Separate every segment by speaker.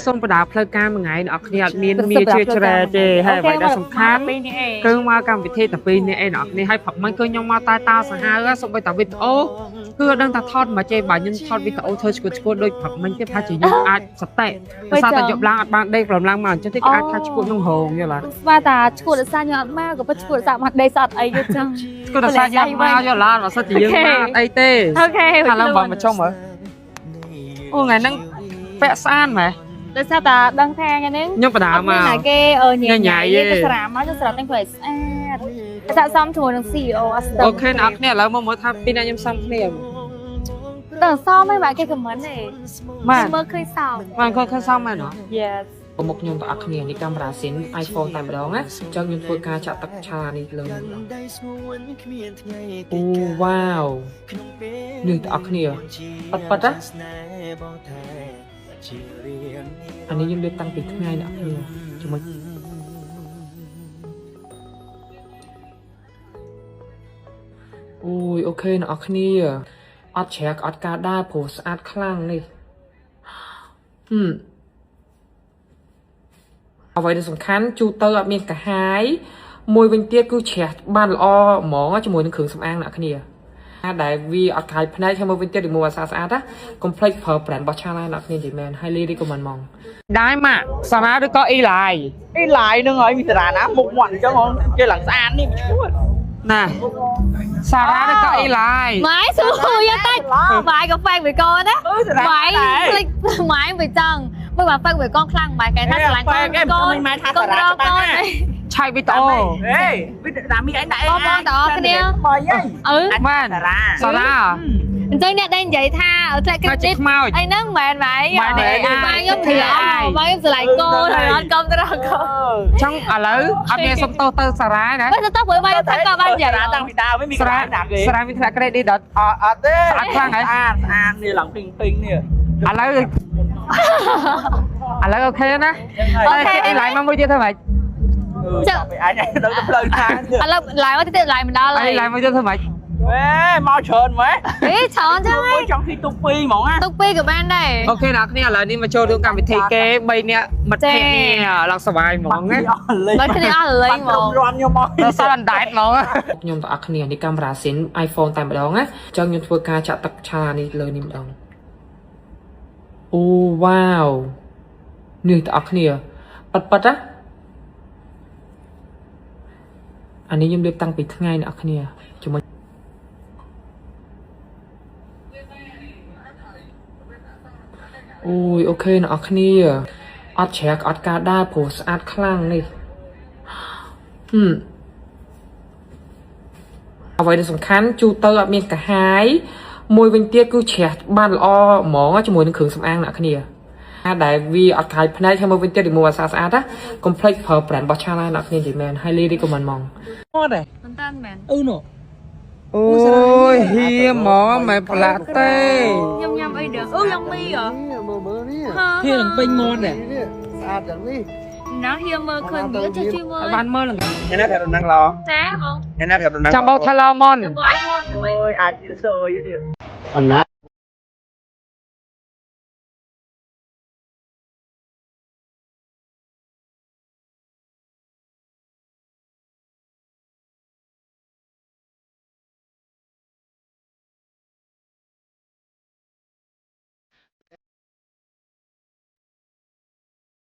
Speaker 1: សូមបដាផ្លូវការមួយថ្ងៃអ្នកគ្នាអត់មានមានជាជ្រែទេហើយអ្វីដែលសំខាន់
Speaker 2: ពីរនេះឯង
Speaker 1: គឺមកកម្មវិធីតែពីរនេះឯងអ្នកគ្នាហើយព្រឹកមិញគឺខ្ញុំមកតែតាសាហាវសូម្បីតែវីដេអូគឺអត់ដឹងថាថតមកចេះបើខ្ញុំថតវីដេអូធ្វើឈួតឈួតដូចព្រឹកមិញទេថាជាខ្ញុំអាចសតិដោយសារតែយប់ឡើងអត់បានដេកព្រមឡើងមកអញ្ចឹងទេគេអាចថាឈួតក្នុងរោងយល់អត់
Speaker 2: ស្មានតាឈួតដោយសារខ្ញុំអត់មកក៏ពិតឈួតដោយសារមកដេកស្អត់អីយល់ចឹង
Speaker 1: គឺដោយសារយើងមកយល់ឡាបើសិនជាយើងមកអត់អីទេ
Speaker 2: okay
Speaker 1: ឥឡូវបើមកចុងមើលអូថ្ងៃហ្នឹងពាក់ស្អាតម៉េះ
Speaker 2: ដោយសារតាដឹងថាថ្ងៃនេះ
Speaker 1: ខ្ញុំបដា
Speaker 2: អត់
Speaker 1: មក
Speaker 2: មានណាគេអឺញ៉ៃ
Speaker 1: ញ៉ៃ
Speaker 2: ញ៉ៃ
Speaker 1: ទេ
Speaker 2: ទៅស្រាមមកទៅស្រាមទាំងព្រៃស្អាតស័កសមជាមួយនឹង CEO អស្ទ
Speaker 1: okay អ្នកគ្នាឥឡូវមកមើលថាពីរអ្នកខ្ញុំសំគ្នា
Speaker 2: តើសមឯងបាទគេ comment ទេ
Speaker 1: បាទ
Speaker 2: មើលឃើញសម
Speaker 1: បាទគាត់ឃើញសមមែនហ៎
Speaker 2: Yes
Speaker 1: មុខខ្ញុំទាំងអស់គ្នានេះកាមេរ៉ាស៊ីន iPhone តែម្ដងណាអញ្ចឹងខ្ញុំធ្វើការចាក់ទឹកឆានេះលើនេះម្ដងអូវ៉ាវនេះទាំងអស់គ្នាប៉ាត់ប៉ាត់ណាអានេះខ្ញុំលើកតាំងពីថ្ងៃអ្នកគ្នាជាមួយអូយ okay អ្នកគ្នាអត់ជ្រះអត់ការដែរព្រោះស្អាតខ្លាំងនេះហឹម អ្វីដែលសំខាន់ជូរទៅអត់មានកាហាយមួយវិញទៀតគឺជ្រះបានល្អហ្មងជាមួយនឹងគ្រឿងសម្អាងអ្នកគ្នាដែលវាអត់កាយភ្នែកហើយមួយវិញទៀត remove អាស្អាតស្អាតណាកុំភ្លេចប្រើ brand របស់ Chala អ្នកគ្នានិយាយមែន highly recommend ហ្មងដែរម៉ាក់សារ៉ាឬក៏អ៊ីឡាយ
Speaker 3: អីឡាយនឹងហើយមានសារ៉ាណាមុខមាត់អញ្ចឹងហងគេឡើងស្អាតនេះឈួត
Speaker 1: ណាសារ៉ាឬក៏អ៊ីឡាយ
Speaker 2: ម៉ែស៊ូយកតិចម៉ែក៏ហ្វេកមួយកូនណា
Speaker 3: អឺសារ៉ា
Speaker 2: ម៉ែភ្លេចម៉ែមិនចង់មើលបើហ្វេកមួយកូនខ្លាំងម៉ែគេថាស្រឡាញ់កូនកូន
Speaker 3: ម៉ែថាសារ៉ាច្បាស់ណា
Speaker 1: ឆែកវីដេអូ
Speaker 3: ហេវីដេមីអញដាក់
Speaker 2: បងបងទាំងអស់គ្នា
Speaker 3: មកយី
Speaker 2: អឺ
Speaker 1: មែន
Speaker 3: សារ៉ា
Speaker 1: សារ៉ា
Speaker 2: អញ្ចឹងអ្នកដែលនិយាយថាធ្លាក់
Speaker 1: ថាជា
Speaker 2: credit
Speaker 1: ខ្មោច
Speaker 2: អីហ្នឹងមិនមែនម៉ែ
Speaker 1: ម៉ែនេះ AI
Speaker 2: ម៉ែខ្ញុំនិយាយ
Speaker 1: AI
Speaker 2: ម៉ែខ្ញុំស្រឡាញ់កូនហើយអត់កំត្រកូន
Speaker 1: ចង់ឥឡូវអត់មានសុំទោសទៅសារ៉ាណា
Speaker 2: បើទៅទៅព្រោះម៉ែថាក៏បាននិយាយ
Speaker 3: សារ៉ាតាំងពីដើមមិនមាន
Speaker 1: សារ៉ា
Speaker 3: ណាគេ
Speaker 1: សារ៉ាមានធ្លាក់ credit ដល់
Speaker 3: អត់អត់ទេ
Speaker 1: ស្អាតខ្លាំងហ៎
Speaker 3: ស្អាតស្អាតនេះឡើងពីងពីងនេះ
Speaker 1: ឥឡូវឥឡូវ okay ណា
Speaker 2: okay
Speaker 1: អ៊ីឡាយមកមួយទៀតធ្វើម៉េច
Speaker 3: ចុះអញដល់ទៅផ្លូវណា
Speaker 2: ឥឡូវឡាយមកទៀតឡាយមិនដល់ហើយ
Speaker 1: អ៊ីឡាយមួយទៀតធ្វើម៉េច
Speaker 3: វេមកច្រើនម៉េះ
Speaker 2: អេច្រើនចឹងហី
Speaker 3: ចង់ធីទុកពីរហ្មងណា
Speaker 2: ទុកពីរក៏បានដែរ
Speaker 1: okay អ្នកគ្នាឥឡូវនេះមកចូលរួមកម្មវិធីគេ3នាក់មិត្តភក្តិនេះឡើងសប្បាយហ្មងណា
Speaker 3: អស់លេង
Speaker 2: បើគ្នាអស់លេងហ្មង
Speaker 3: រំខ្ញុំមក
Speaker 1: ដល់សល់អណ្ដែតហ្មងខ្ញុំទាំងអស់គ្នានេះកាមេរ៉ាស៊ីន iPhone តែម្ដងណាអញ្ចឹងខ្ញុំធ្វើការចាក់ទឹកឆានេះលើនេះម្ដងអូវ៉ាវនេះទាំងអស់គ្នាប៉ាត់ប៉ាត់ណាអានេះខ្ញុំលើកតាំងពីថ្ងៃអ្នកគ្នាជាមួយអូយ okay អ្នកគ្នាអត់ជ្រះអត់ការដែរព្រោះស្អាតខ្លាំងនេះហឹមអ្វីដែលសំខាន់ជូរទៅអត់មានកាហាយមួយវិញទៀតគឺជ្រះបានល្អហ្មងជាមួយនឹងគ្រឿងសម្អាងអ្នកគ្នាដែលវាអត់កាយភ្នែកហើយមួយវិញទៀត remove អាស្អាតស្អាតណាកុំភ្លេចប្រើ brand របស់ Chala អ្នកគ្នានិយាយមែន highly recommend ហ្មង
Speaker 3: អត់ទេ
Speaker 2: មិនតាន់មែន
Speaker 3: អឺនោះ
Speaker 1: អូយហៀហ្មងមិនប្រឡាក់ទេ
Speaker 2: ខ្ញុំញ៉ាំអីដឹងអូញ៉ាំមីហ៎
Speaker 4: មើលមើលនេះ
Speaker 2: ហា
Speaker 3: ហៀនឹងពេញមាត់ទេ
Speaker 4: ស្អាតយ៉ាងនេះ
Speaker 2: ណាហៀមើលឃើញវាចេះជួយមើល
Speaker 1: បានមើល
Speaker 3: អ្នកណាប្រាប់ដំណឹងល្អ
Speaker 2: ចាបង
Speaker 3: អ្នកណាប្រាប់ដំណឹង
Speaker 1: ចាំបោថាឡមុន
Speaker 2: បងអាចមក
Speaker 3: អូយអាចសយទៀត
Speaker 4: អណ្ណា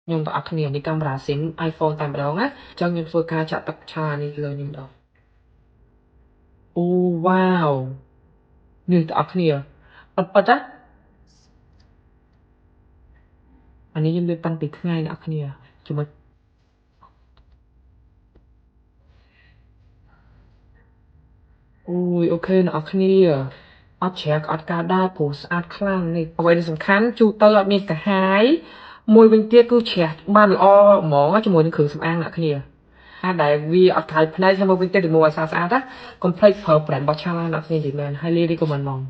Speaker 1: ខ្ញុំទាំងអស់គ្នានេះកាមេរ៉ាស៊ីន iPhone តែម្ដងណាអញ្ចឹងខ្ញុំធ្វើការចាក់ទឹកឆានេះលើនេះម្ដងអូវ៉ាវនេះទាំងអស់គ្នាប៉ាត់ប៉ាត់ណាអានេះខ្ញុំលើកតាំងពីថ្ងៃអ្នកគ្នាជាមួយអូយ okay អ្នកគ្នាអត់ជ្រះអត់ការដែរព្រោះស្អាតខ្លាំងនេះអ្វីដែលសំខាន់ជូរទៅអត់មានកាហាយមួយវិញទៀតគឺជ្រះបានល្អហ្មងជាមួយនឹងគ្រឿងសម្អាងអ្នកគ្នាដែលវាអត់កាយភ្នែកហើយមួយវិញទៀត remove អាស្អាតស្អាតណាកុំភ្លេចប្រើ brand របស់ Chala អ្នកគ្នានិយាយមែន highly recommend ហ្មង